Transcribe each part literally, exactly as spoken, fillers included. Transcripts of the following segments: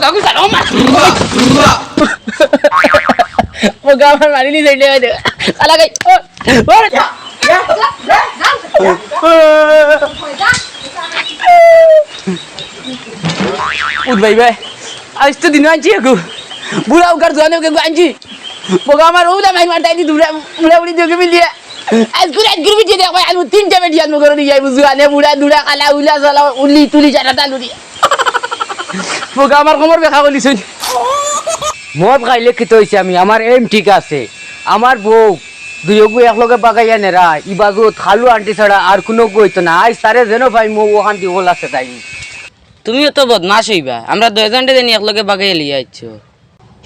কাকু, ছাড়ো আমার। ও গা, আমার মারিলি যাইলে। কালা গাই। ও, ও। উঠ ভাই ভাই, আজ তো দিন আনছি একু। বুড়া উকার জোয়ানে ওকে আনছি। বোকা আমার ওলা মাইর মারতে আইনি দুবড়া, বুড়া বুড়ি চোখে মিলিয়ে। আজকুর, আজকুর বিটিয়ে দেখ ভাই, আমি তিনটা বেটি আনবো করে নিয়ে যাইবো। জোয়ানে বুড়া, দুড়া, কালা, উলা, সালা, উলি, তুলি, চাটাটা লুড়ি। বোকা আমার কোমর বেকা করিলিছইন। মদ খাইলে কিতা অইছে? আমি, আমার aim ঠিক আছে। আমার বউ দুইওগু একলগে বাগাইয়া নেরা, ই বাজুত খালু আন্টি ছাড়া আর কুনুগু অইতো না। আইজ তারে যেন পাইমু, অখান দি ওল আছে তাই। তুমিও তো বদমাশ অইবা, আমরা দুইজনরে যেন একলগে বাগাইয়া লইয়া আইছো।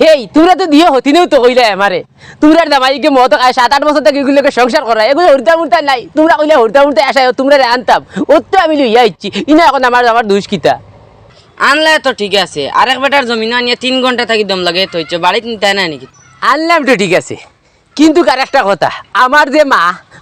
হেই, তুমরা তো দিও হতিনেও তো কইলায় আমারে। তুমরার জামাইয়ে মদ খায়, সাত আট বছর থাকি ইগুর লগে সংসার করায়, এগু হুরুতা মুরুতা নাই। তুমরা কইলায় হুরুতা মুরুতা আশায় তুমরারে আনতাম, অউ তো আমি লইয়া আইছি। ইনো অখন আমার, আমার দুষ কিতা? আনলায় তো ঠিক আছে, আরেক বেটার জমিনো আনিয়া তিন ঘন্টা থাকি দম লাগাইয়া থইছো, বাড়িত নিতায় নায় নি? আনলাম তো ঠিক আছে, কিন্তু আর একটা কথা, আমার যে মা,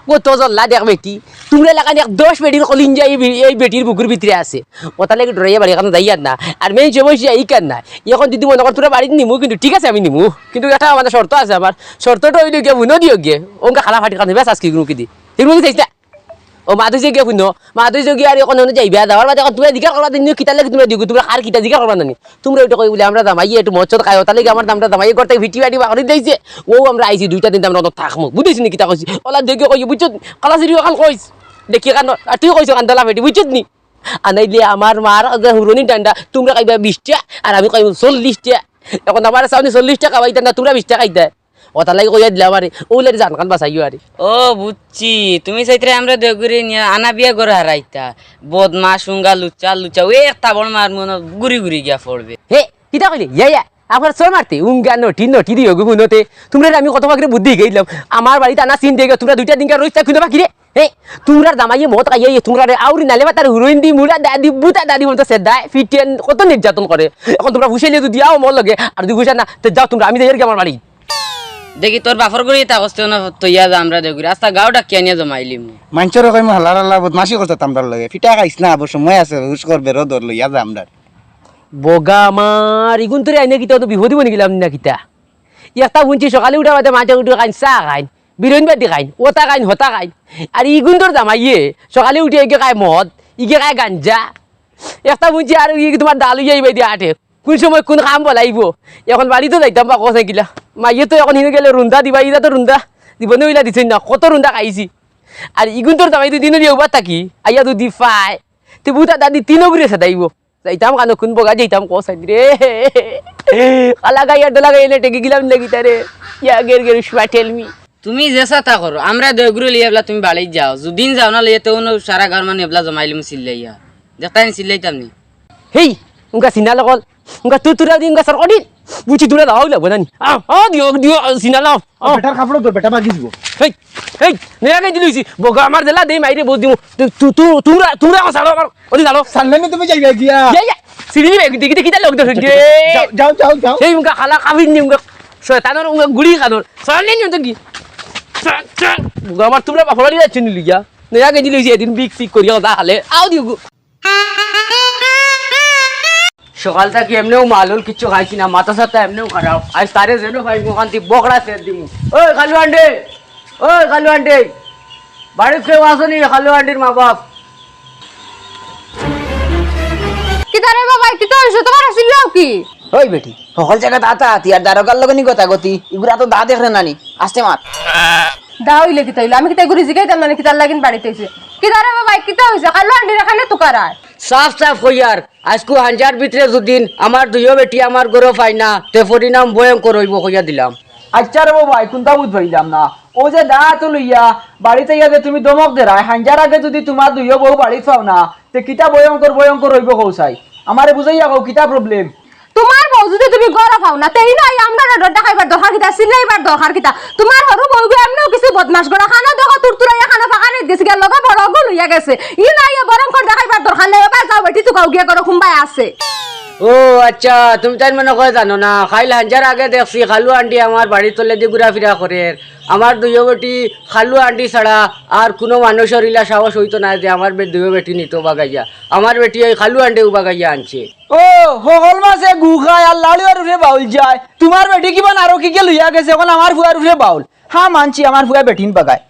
কত জল্লাদ এক বেটি, তুমরা লাখান এক দশ বেটির কলিঞ্জা এই বে-, এই বেটির বুকুর ভিতরে আছে। অতার লাগি ডরাইয়া বাড়ি কানো যাইয়ার না। আর মেইন সমস্যা ইখান না। অখন যদি মনো করো তুমরারে বাড়িত নিমু, কিন্তু ঠিক আছে আমি নিমু। কিন্তু একটা মানে শর্ত আছে আমার। শর্তটা অইলো গিয়া হুনো দিও গিয়া। অনকা খালা ফাটি কানো বেশ আজকে গুরু কিদি। হিরমুনি চাইছ না? ও মাদুই যে গিয়া হুনো, মাদুই যে গিয়া আর অখন অনো যাইবা, যাওয়ার বাদে অখন তুমরা জিকার করবা দিন কিতার লাগি তুমরা দিগু, তুমরা কার কিতা জিকার করবা নানি? তুমরা অইটা কই বুলে আমরা জামাইয়ে একটু মদ-সদ খায়, অতার লাগি আমার দামটা জামাইয়ে ঘর থাকি ফিটি-ফাটি বার করি দিছে। অউ আমরা আইছি দুইটা দিন আমরা অনো থাকমু। বুঝছনি কিতা কইছি? অলা দেখি কই, বুঝছো? কালা সিরি অখান কইছ। দেখি কানো, আর তুই কইছ কান দলা ফেটি, বুঝছত নি? আনাইলে আমার মার যে হুরুনি ডান্ডা, তুমরা খাইবা বিশটা, আর আমি খাইমু চল্লিশটা। অখন আমারে চাওনি চল্লিশটা খাওয়াইতা না, তুমরা বিশটা খাইতায়। অতার লাগি কইয়া দিলাম আরে, অউ লাগি জানখান বাঁচাইও আরে। ও বুঝছি, তুমি চাইতরায় আমরা দুইওগুরে নিয়া আনা বিয়া ঘরো হারাইতা। বদমাশ, উঙ্গা, লুচ্চা, লুচ্চা, অউ এক থাবড় মারমু না, গুড়ি গুড়ি গিয়া পড়বে। হে, কিতা কইলে? ইয়া, ইয়া, আপনার চোর মারতে, উঙ্গা, নটি, নটি দিও গো হুনোতে। তুমরারে আমি কত বাকরে বুদ্ধি শিখাইলাম। আমার বাড়িত আনা চিন দিয়ে গেল, তুমরা দুইটা দিনকার রইছ তা খুঁজে বাকি রে। হে, তুমরার জামাইয়ে মদ খাইয়া তুমরারে আউরি নালে বা তার হুরুইন দি মুড়া দাদি, বুতা দাদি বলতে সে দায়, ফিটেন কত নির্যাতন করে। অখন তুমরা ফুসাইলে যদি আও মর লগে, আর যদি ফুসায় না, তে যাও তুমরা, আমি যাইয়ার গি আমার বাড়ি। দেখি তোর বাপর ঘরে ইতা কষ্ট না তইয়া যা আমরা দেখি। আস্তা গাঁও ডাকিয়া নিয়া জমাইলিমু। মাইনষরে কইমু হালার হালা বদমাশি করছত আমরার লগে। ফিটা খাইছ না, আবার সময় আছে, হুশ কর বেরো দর লইয়া যা আমরার। বোকা আমার, ইগুন তোরে আইনে কিতা অত বিপদি বনি গেলাম না কিতা? একটা হুনছি সকালে উঠা বাদে মাঝে উঠে খাইন চা খাইন, বিরইন বাটি খাইন, ওটা খাইন, হতা খাইন। আর ইগুন তোর জামাইয়ে সকালে উঠে এগে খায় মদ, ইগে খায় গাঞ্জা। একটা হুনছি আর ই তুমার ডাল অইয়া ইবাদি আটে। কুন সময় কুন কাম বলাইবো? অখন বাড়িত যাইতাম বা কছে কিলা। মাইয়ে তো অখন হিনো গেলে রুন্দা দিবা, ইরা তো রুন্দা জীবনে অইলা দিছইন না, কত রুন্দা খাইছি। আর ইগুন তোর জামাই দুদিন অইয়া উবার থাকি, আইয়া দুদি পায়, তে বুতা দাদি তিনো ঘুরে সেদাইবো। যাইতাম কানো কুন বগা যাইতাম কছ আইন রে। কালা গাইয়ার দলা গাইলে টেকি গেলাম লাগি তারে। ইয়া গের গের উষ্মা tell me। তুমি যেছা তা করো, আমরা দুইওগুরে লইয়া এবলা তুমি বাড়িত যাও। যুদিন যাও না লইয়া তো অনো সারা গাঁওর মানুষ এবলা জমাইলিমু চিল্লাইয়া। দেখতায় নি চিল্লাইতাম নি? হেই, উনকা চিনা লগল, উনকা তুতুরা দি উনকা সর করি। বুঝছি তুমরা দাও লাগবো না নি? আ, আ, দিও, দিও, আ, চিনা লাও। আ। বেটার কাপড় ধর, বেটা ভাগি দিব। হেই, হেই, নেয়া গাই দিলুইছি। বগা আমার জেলা দেই মাইরে বউ দিমু। তু-, তু-, তু-, তুমরা, তুমরা আমার ছাড়ো আমার। ওদি ছাড়ো। ছাড়লে না তুমি যাইবা গিয়া। ইয়া, ইয়া। সিঁড়ি নিবে, দেখি, দেখি, কিতা লোক দেখুন যে। যাও, যাও, যাও, যাও। সেই উনকা খালা কাবির নি উনকা শয়তানর উনকা গুড়ি খানোর। ছাড়লে নি তো কি? ছাড়, ছাড়। বগা আমার তুমরা বাপড়ালি যাচ্ছ নি লইয়া। নেয়া গাই দিলুইছি এদিন বিক সিক করিয়া দা খালে। আও দিও গো। সকাল থাকি এমনেও মালুল কিচ্ছু খাইছি না, মাথা সাথা এমনেও খারাপ। আইজ তারে যেন ভাই মুখান্তি বকরা সের দিমু। ওই কালু আন্টি, ওই কালু আন্টি, বাড়িত কেউ আছো নি? কালু আন্টির মা বাপ। কিতা রে বাবা, কিতা অইছে? তুমার আছিল কি? ওই বেটি, হকল জাগাত আতা আতি আর দারোগার লগে নি গতাগতি, ইগুরা তো দা দেখরে না নি, আস্তে মাত। দা অইলে কিতা অইলো? আমি কিতা ইগুরে জিগাইতাম না নি কিতার লাগিন বাড়িত আইছে? কিতা রে বাবা, কিতা অইছে? কালু আন্টির এখানে তুকারায়। সাফ সাফ কইয়ার, আইজকু হাঞ্জার ভিতরে যুদিন আমার দুইও বেটি আমার ঘরো পাই না, তে পরিণাম ভয়ঙ্কর অইবো কইয়া দিলাম। আইচ্ছা রে বাবা, কুনতা বুঝ পাইলাম না। অউ যে দা আতো লইয়া বাড়িত আইয়া যে তুমি ধমক দেরায়, হাঞ্জার আগে যুদি তুমার দুইও বউ বাড়িত পাও না, তে কিতা ভয়ঙ্কর ভয়ঙ্কর অইবো কও চাই। আমারে বুঝাইয়া কও, কিতা problem? তুমার বউ যুদি তুমি ঘরো পাও না, তে ইনো আইয়া আমরারে ডর দেখাইবার দরকার কিতা, চিল্লাইবার দরকার কিতা? তুমার হুরু বউগু এমনেও কিছু বদমাশ গড়া, কানো দেখো তুরতুরাইয়া কানো ফাঁকা নিত গেছে গিয়া, লগে বড়গু লইয়া গেছে। ইনো আইয়া ভয়ঙ্কর দেখাইবার দরকার নাই, এবার যাও বেটি তুকাও গিয়া করো কুনবায় আছে। ও আচ্ছা, তুমি তাইন মনে কয় জানো না, কাইল হাঞ্জার আগে দেখছি কালু আন্টি আমার বাড়ির তলেদি ঘুরাফিরা করের। আমার দুইও বেটি কালু আন্টি ছাড়া আর কুনু মানুষর ইলা সাহস অইতো নায় যে আমার বে-, দুইও বেটি নিতো বাগাইয়া। আমার বেটি ওই কালু আন্টিউ বাগাইয়া আনছে। ও, হকল মাছে গু খায় আর লাড়ুয়ার উপরে বাউল যায়। তুমার বেটি কিবা নারকিকে লইয়া গেছে, অখন আমার ফুয়ার উপরে বাউল। হ্যাঁ, মানছি আমার ফুয়া বেটিন বাগায়।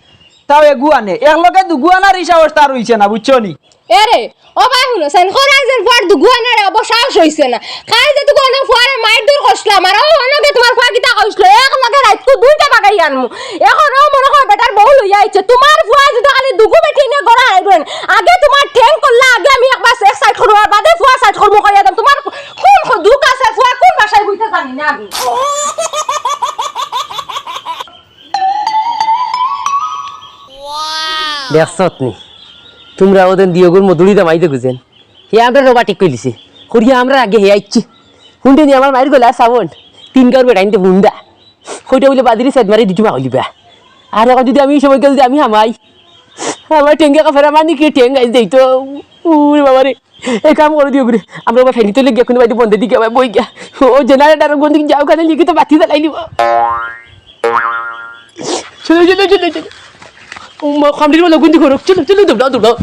তাও এগু আনে, একলগে দুগু আনার ই সাহস তার অইছে না, বুঝছো নি? এরে, ও ভাই হুনো, সেন করাই যেন ফুয়ার দুগু আনার অবো সাহস অইছে না। কাইল যে দুগু আনার ফুয়ারে মাইর দূর করছিলাম, আর ও অনগে তুমার ফুয়া কিতা কইছিল, একলগে রাইতকু দুইটা বাগাই আনমু। অখন ও মনে কয় বেটার বউ লইয়া আইছে, তুমার ফুয়া যদি খালি দুগু বেটি নিয়া ঘরো আইবেন, আগে তুমার ঠেং করলা, আগে আমি একবার এক সাইড করমু, আর বাদে ফুয়া সাইড করমু কইয়া দাম। তুমার কুন খ-, দুখ আছে, ফুয়া কুন ভাষায় কইতে জানি না আমি। দেখছত নি? তুমরা ওদের দিয়গুর মধুরি দামাই দেখো যেন। হে আমরা রবা ঠিক কইলিছে। করিয়া আমরা আগে হে আইছি। হুনতে নি আমার মাইর গলা সাউন্ড। তিন গাউর বেটাইনতে হুন্দা। কইটা বলে বাদিরে সেদ মারি দিতে পারলিবা। আর অখন যদি আমি ই সময় গেল যে আমি হামাই। আমার ঠেঙ্গা কাফের আমার নিকে ঠেঙ্গাই দেই তো। উরে বাবা রে। এ কাম করে দিও ঘুরে। আমরা আবার ফেনি তুলে গিয়া কুনু বাড়ি বন্ধের দিকে আবার বই গিয়া। ও জেনারেটর বন্ধ যাও, ওখানে লিখিত বাতি জ্বালাই নিব। চলো, চলো, চলো, চলো। ও মা, খামড়ির মতো গুন্দি করো। চলো, চলো, দৌড়াও, দৌড়াও।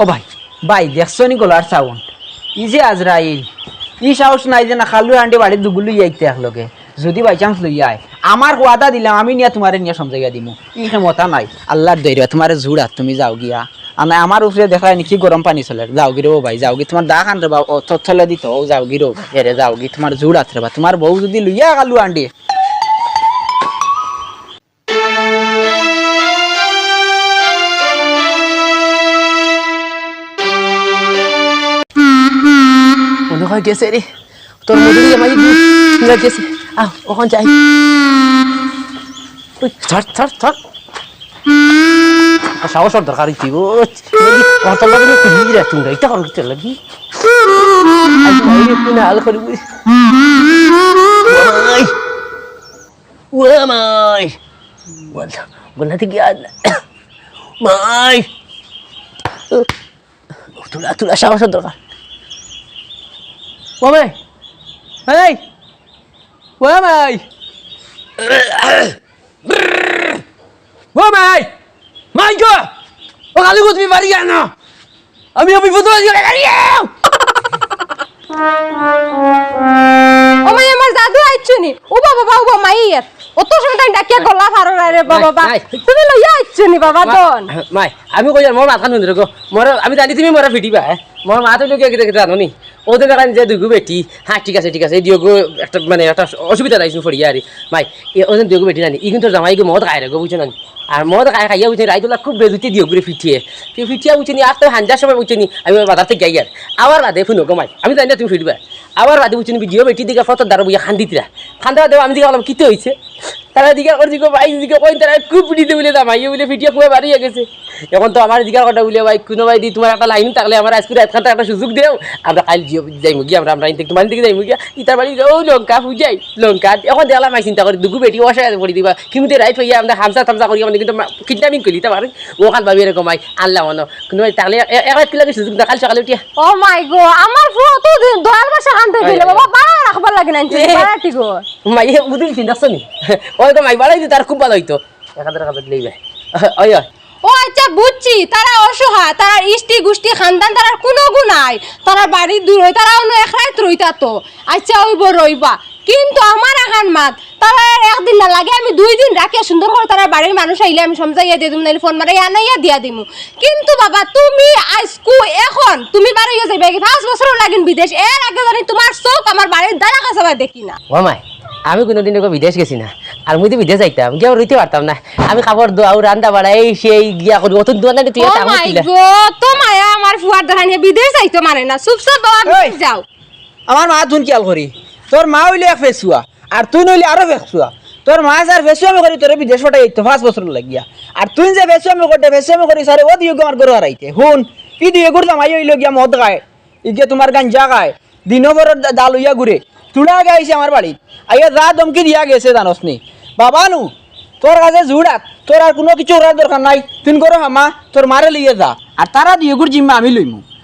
ও ভাই, ভাই, দেখছো নি গলার সাউন্ড? ই যে আজরাইল, ই সাহস নাই যে না কালু আন্টি বাড়ির দুগু লইয়া আইতে একলগে। যদি by chance লইয়া আয়, আমার ওয়াদা দিলাম, আমি নিয়া তুমারে নিয়া সমঝাইয়া দিমু। ই ক্ষমতা নাই। আল্লার দইরা তুমারে জুড়া, তুমি যাও গিয়া। আ, না, আমার উপরে দেখা যায় নি কি গরম পানি চলে। যাও গি রে ও ভাই, যাও গি, তুমার দা খান রে বা, ও, তো, তলে দিত, ও যাও গি রে ও ভাই, এরে যাও গি, তুমার জুড়াত রে বা, তুমার বউ যদি লইয়া কালু আন্ডি। মনে হয় গেছে রে, তোর মধুরি আমার গেছে। আহ, ওখান যাই। ওই, ছাড়, ছাড়, ছাড়। আর সাহসর দরকার হইছে, ও, এই, কত লাগে না, তুই রে, তুই রে, এটা কর, চল লাগি। আজ মাই একটু না আল করি বুঝি। মাই। ও মাই। বল, বল না, তুই কি আর, মাই। তুলা, তুলা, সাহসর দরকার। ও মাই। এই। ও মাই। ও মাই! মাই গো! ও কালু গো, তুমি বাড়ি আয় না। আমি, আমি বিপদ হয়ে গেলে বাড়ি আও। ও মাই, আমার দাদু আইছো নি? ও বাবা, বাবা, ও মাই এর। অত সময় তাই ডাকিয়া গলা ফারো না রে বাবা, মাই, বা। মাই। তুমি লইয়া আইছো নি বাবা, মা-, দন? মাই, আমি কই আর মোর মাথা নন্দ গো। মোর, আমি জানি তুমি মোরা ফিটিবা, হ্যাঁ? মোর মা তো লোকে কিতা কিতা জানো নি? ওদের কারণে যে দুগু বেটি, হ্যাঁ, ঠিক আছে, ঠিক আছে, এই দিও গো, একটা, মানে, একটা অসুবিধা নাই, শুধু ফড়িয়া আরে। মাই, এ, ওদের দুগু বেটি জানি, ই কিন্তু জামাই গো মদ খায় রে গো, বুঝছো না? আর মদ খায়, খাইয়া বুঝছো, রাইত বেলা খুব বেজুতি দিও ঘুরে ফিটিয়ে। তুই ফিটিয়া বুঝছো নি, আর তো হাঞ্জার সময় বুঝছো নি, আমি ওই বাজার থেকে যাই আর। আবার বাদে ফোন গো মাই, আমি জানি না তুমি ফিরবা। আবার বাদে বুঝছো নি, ভিডিও বেটি দিকে ফটো দ্বারা বইয়া খান দিতরা। খান দেওয়া দেওয়া আমি দিকে বললাম, কিতে হইছে? তারা দিকে করে দিকে ভাই দিকে কইন, তারা খুব পিটিতে বলে জামাই বলে ফিটিয়া খুব বাড়িয়ে গেছে। এখন তো আমার দিকে কথা বলে ভাই, কোনো ভাই দি তোমার একটা লাইন থাকলে আমার আজকে রাত খানটা একটা সুযোগ দেও, আমরা কাল জিও যাইমু গিয়া, আমরা, আমরা ইনতে তোমার দিকে যাইমু গিয়া, ইতার বাড়ি ও লঙ্কা ফুজাই, লঙ্কা। এখন দেখলাম আমি চিন্তা করি, দুগু বেটি অসায় পড়ি দিবা, কিন্তু রাইত হইয়া আমরা হামসা তামসা করি, আমাদের কিন্তু কিডন্যাপিং করি, তা পারে। ও কাল ভাবি এরকম ভাই, আল্লাহ মনো, কোনো ভাই তাহলে এ-, এ-, এক রাত কি লাগে সুযোগ না, কাল সকালে উঠিয়া। ও মাই গো, আমার ফুয়া তো দিন দয়াল বাসা কান্দে দিলে, এ, বাবা, বাড়া রাখবার লাগে না, এ, বাড়া ঠিক হয়। মাই, এ, বুঝলি চিন্তা শুনি। ওই তো মাই বাড়াই দিতে আর খুব ভালো হইতো। এক হাজার, এক হাজার দিলেই ভাই। ওই, ওই। ও আচ্ছা, বুঝছি, তারা অসহায়, তারা ইষ্টি, গুষ্টি, খানদান, তারার কোনো গু নাই। তারার বাড়ি দূর হয়, তারা অন্য এক রাত রইতা তো। আচ্ছা, ওই বড় রইবা। কিন্তু আমার আহান মাত, তারা আর একদিন না লাগে, আমি দুই দিন রাখিয়া সুন্দর করে তারার বাড়ির মানুষ আইলে আমি সমঝাইয়া দিয়া দিমু, নাইলে ফোন মারাইয়া আনাইয়া দিয়া দিমু। কিন্তু বাবা, তুমি আইজকু এখন, তুমি বারইয়া যাইবা কি? পাঁচ বছর লাগিন বিদেশ, এর আগে জানি তোমার চোখ আমার বাড়ির দ্বারা কাছে দেখি না। ও মাই, আমি কোনোদিন এগো বিদেশ গেছি না। আর মুই তো বিদেশ যাইতাম, গিয়া রইতে পারতাম না। আমি কাপড় ধোয়াও, রান্দা বাড়া, এই সেই গিয়া করি, অত দোয়া লাগে তুই ও একটা আমার মাই কিলা? গো, তো মায়া আমার ফুয়ার দেখা নিয়ে বিদেশ যাইতো মানে না, চুপচাপ বাবা এই! বিদেশ যাও। আমার মা তুন খেয়াল করি, তোর মা হইলে এক ফেসুয়া, আর তুই নইলে আরো ফেসুয়া। তোর মা যার ফেসুয়া আমি করি, তোরে বিদেশ পাঠাই যাইতো পাঁচ বছর লাগিয়া। আর তুই যে ফেসুয়া আমি করতে, ফেসুয়া আমি করি, সারে ও দিও আমার গরু হারাইতে। হুন, ই দিও গরু জামাই হইল গিয়া মদ খায়, ইগে তোমার গাঞ্জা খায়, দিনও বড় দা-, দা লইয়া ঘুরে। তুড়া আগে আইছে আমার বাড়িত, আইয়া যা ধমকি দিয়া গেছে জানোস নি? বাবা নু, তোর কাছে জুড়াত, তোর আর কোনো কিছু করার দরকার নাই। তুই করো হামা, তোর মারে লইয়া যা। আর তারা দিয়েগুর জিম্মা আমি লইমু।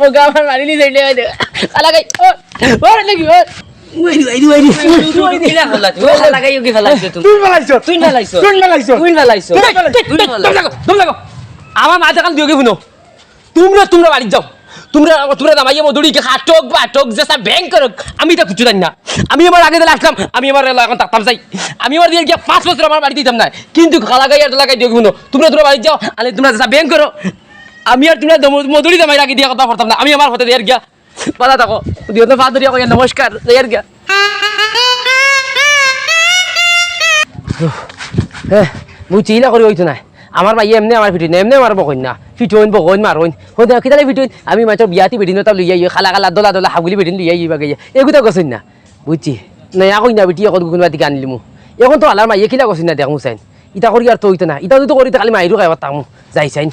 মগা আমার মারি নি যাইলে ওই দে। খালা গাই, ও, ও, নাকি, ও। ওই রে, ওই রে, ওই রে। উঠো, উঠো, উঠো, কিলা ফালাইছো? ও, খালা গাই, ও কি ফালাইছো তুমি? তুই ফালাইছো। তুই ফালাইছো। তুই ফালাইছো। তুই ফালাইছো। তুই ফালাইছো। তুই ফালাইছো। দম লাগো, দম লাগো। আমার মাত খান দিও কি হুনো? তুমরা, তুমরা বাড়িত যাও। তুমরা, তুমরা দামাইয়ে মদুড়ি কি খাটক, বাটক, যেসা ব্যাং করক, আমি ইতা কিচ্ছু জানি না। আমি আমার আগে দিলে আসলাম, আমি আমার এলা এখন থাকতাম চাই। আমি আমার দিয়ে গিয়া পাঁচ বছর আমার বাড়িত দিতাম না। কিন্তু খালা গাই আর লাগাই দিও কি হুনো? তুমরা, তুমরা বাড়িত যাও, আলে তুমরা যেসা ব্যাং করো, আমি আর তুমরা দম-, মদুড়ি দামাই রাখি দিয়া কথা পারতাম না। আমি আমার হতে দিয়ে গিয়া বালা থাকো। দিও তো ফাদরিয়া কইয়া নমস্কার, যাইয়ার গিয়া। হ্যাঁ, বুঝছি, ইলা করি অইতো নায়। আমার মাইয়ে এমনে আমার ফিটইন না, এমনে আমার বকইন না। ফিটইন, বকইন, মারইন। হইতে কিতালে ফিটইন? আমি মাত্র বিয়াতি বেটিন ওটা লইয়া ইয়ে, খালা খালা, দলা দলা, হাগুলি বেটিন লইয়া ইয়ে বাগে। এগুতা গছইন না। বুঝছি। না, ইয়া কই না বেটি, এখন গুগুন বাতি গান লিমু। এখন তো আলার মাইয়ে কিলা গছইন না, দেখমু চাইন। ইতা করি আর তো অইতো না। ইতা যদি করি, তে খালি মাইরু খাইবার থাকমু। যাই চাইন।